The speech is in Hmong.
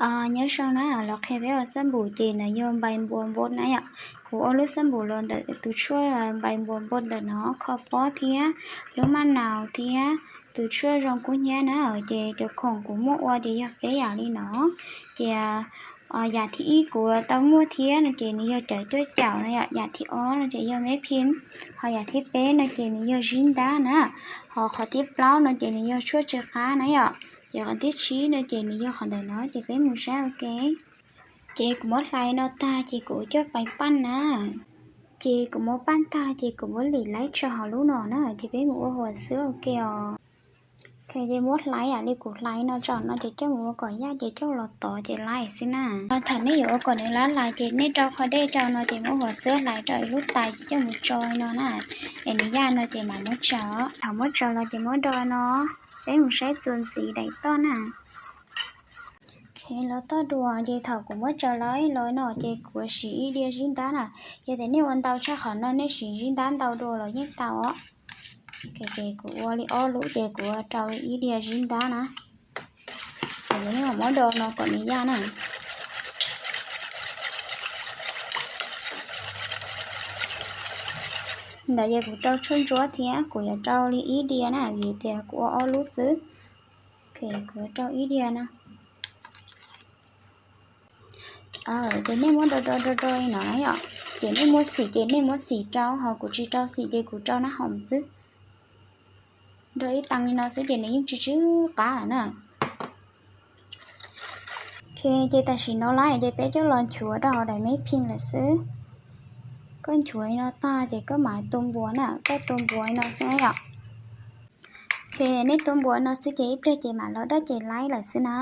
Nyob zoo na, los qhia peb ua xab npum ces nws yog npais npua npua na yom. Kuv ua lub xab npum los ntawm tus tshuaj npais npua npua ntawm no, kho pob thiab lub maj naus thiab tus tshuaj zoo kub hnyiab na. Ces cov khoom kuv muab ua ces yog peb yam li no. Ces yam thib ib kuv tau muaj thiab no ces nws yog cawv cuaj caum na yom, yam thib ob no ces yog me phi, ho yam thib peb no ces nws yog zib ntab na, ho qhov thib plaub no ces nws yog tshuaj tsi qab na yom, ces qhov thib tsib no ces nws yog qhov ntawm no ces peb mus saib ua ke. Ces kuv muab hlais no tag ces kuv coj pais paj na. Ces kuv muab paj tag ces kuv muab lim laib tso hauv lub no na ces peb mus ua huam xwb ua ke os. Ces muab hlais yam li kuv hlais no tso no ces coj mus ua kom yaj ces coj los tov ces laib xwb na. Thaum nej yuav ua kom nws lab lais ces nej rau qhov dej rau no ces muab huam xwb hlais rau ib lub tais ces coj mus tso no na, es nws yaj no ces mam muab tsaws. Thaum muab tsaws los ces muab do no, peb mus saib txuas ntxiv daim toj na. Los toj dua ces thaum kuv muab tsaws los los no ces kuv siv ib diav zib ntab na. Yog tias nej ua ntau tshaj qhov no nej siv zib ntab ntau dua los yeej tau os. Ces kuv ua li ob lub ces kuv rau li ib diav zib ntab na. Ces kuv mam muab do no kom nws yaj na. Ntawd ces kuv rau tshuaj ntsuab thiab kuv yuav rau li ib diav na vim tias kuv ua ob lub xwb. Kuv rau ib diav no. Ces nej muab do do do do li no na yom. Ces nej muaj xim ces nej muab xim rau, ho kuv tsis rau xim ces kuv rau nab hoom xwb. Do ib tee li no xwb ces nws yeej tsw tsw qab lawm na. Ces tam sim no lawm ces peb coj los nchuav rau hauv daim me phi lawm xwb. Koj nchuav li no tag ces koj mam tu npuas na, koj tu npuas li no xwb yom. Ces nej tu npuas no xwb ces ib pliag ces mam los dab ces laib lawm xwb na.